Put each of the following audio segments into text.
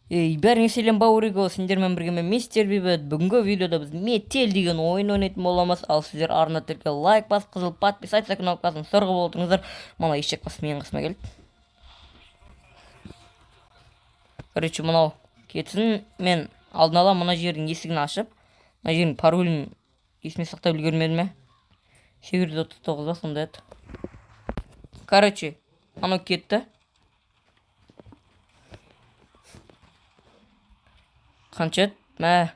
Ей, бәріңе сәлем, бауыриго, сендермен бірге мен, Мистер Бейбіт. Бүгінгі видеода біз Метель деген ойын ойнайтын боламыз. Ал сіздер арна тіркеліп, лайк басып, қызыл подписаться кнопкасын сырғып отырыңыздар. Мына ешек бас менің қасыма келді. Короче, мынау кетсін. Мен алдын ала мына жердің есігін ашып, мына жердің паролін есіме сақтай үлгермедім ме? 839 ба сондай еді. Короче, анау кетті. Қанша еді? Мә.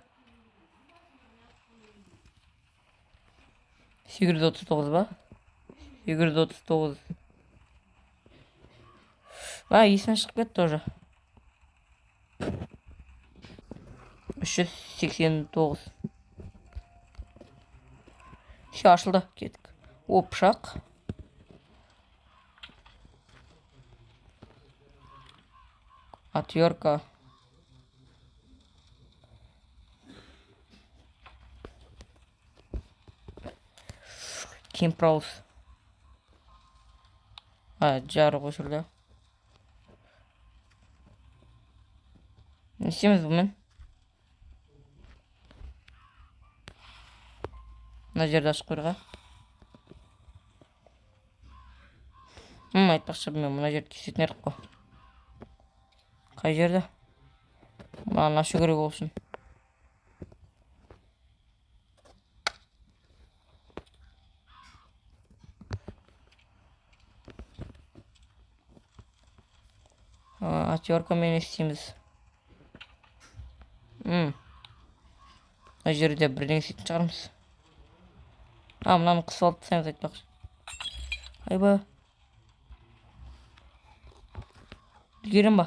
839 ба? 839. Мә, есімнен шығып кетті уже. 389. Все, ашылды. Кеттік. О, пышақ. Отвертка. Кемпір. А, жарық өшірді. Не істейміз бұнымен? Мына жерді ашып қоюға. Айтпақшы, мен мына жерді кесетін едік қой. Қай жерді? Мынаны ашу керек ол үшін. Отверткамен істейміз. Мына жерде бірдеңе істейтін шығармыз. А, мынаны қысып алып тастаймыз айтпақшы. Айба. Үлгерем ба?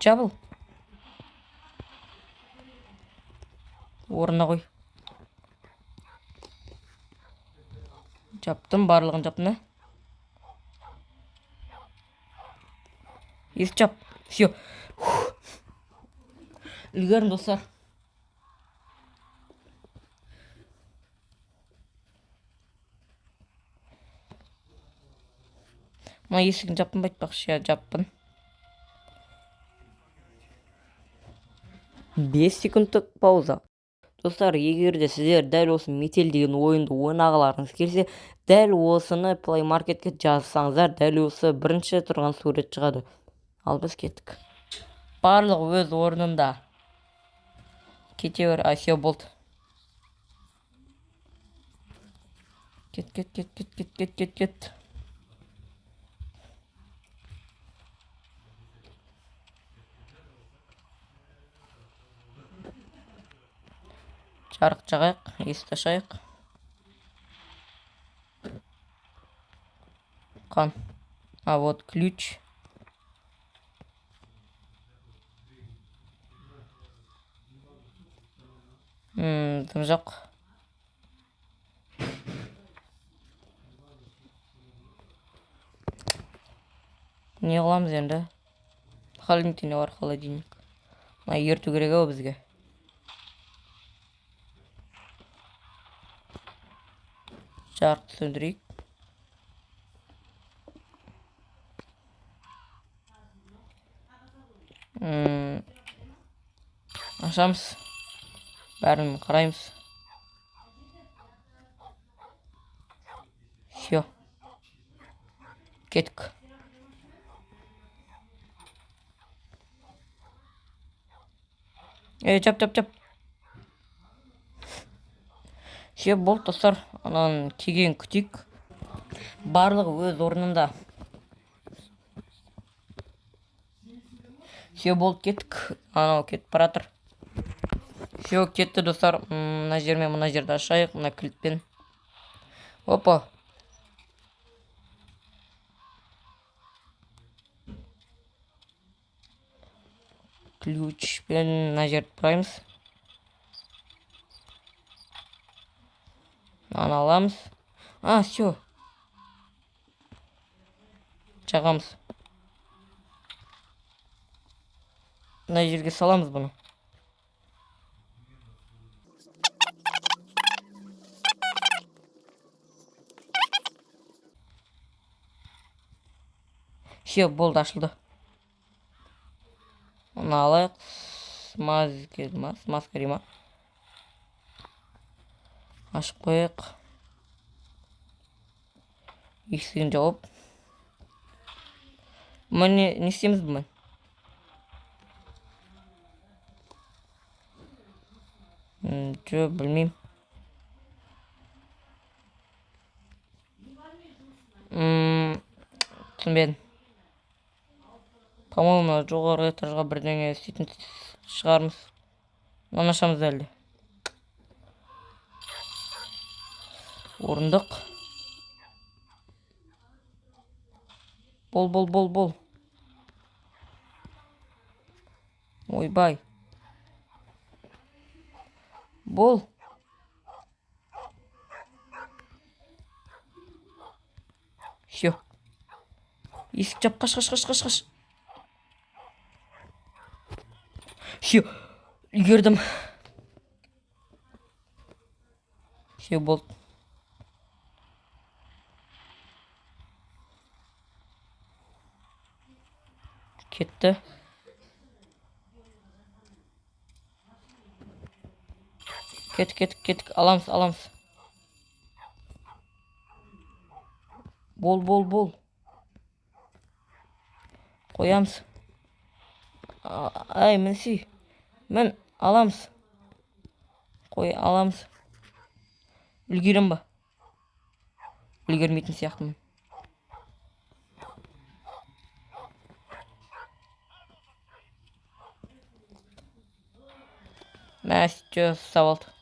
Жабыл. Орнына қой. Жаптым, барлығын жаптым, ә? Есік жап. Все. Үлгердім, достар. Мына есігін жаптым ба айтпақшы, иә, жаппын. 5 секундтық пауза. Достар, егер де сіздер дәл осы Метель деген ойынды ойнағыларыңыз келсе, дәл осыны Play Marketке жазсаңыздар, дәл осы бірінші тұрған сурет шығады. Ал біз кеттік. Барлығы өз орнында. Кете бер, а, все, болды. Кет, кет, кет, кет, кет, кет, кет, кет. Жарық жағайық, есікті ашайық. Қан. А, вот ключ. Дым жоқ. Не қыламыз енді? Холодильникте не бар? Холодильник. Мына ерту керек ау бізге. Жарықты сөндірейік. Ашамыз. Бәрін қараймыз. Все. Кеттік. Ей, жап, жап, жап. Все, болды, достар. Ананың келгенін күтейік. Барлығы өз орнында. Все, болды, кеттік. Анау кетіп бара жатыр. Все, кетті, достар. Мына жер мен мына жерді ашайық, мына кілтпен. Опа. Ключпен мына жерді бұраймыз. Мынаны аламыз. А, все. Жағамыз. Мына жерге саламыз бұны. Все, болды, ашылды. Оны алайық. Смазка ма? Смазка дей ма? Ашып қояйық. Есігін жауып. Міне, не істейміз бұны? Жоқ, білмеймін. Түсінбедім. По-моему, жоғарғы этажға бірдеңе істейтін шығармыз. Мынаны ашамыз әлде. Орындық. Бол, бол, бол, бол. Ойбай. Бол. Все. Есік жап, қаш, қаш, қаш, қаш, қаш. Все, үлгердім. Все, болды. Кетті. Кеттік, кеттік, кеттік. Аламыз, аламыз. Бол, бол, бол. Қоямыз. Ай, мінсей. Мін, аламыз. Қой, аламыз. Үлгерем ба? Үлгермейтін сияқтымын. Мә, ұстап алды.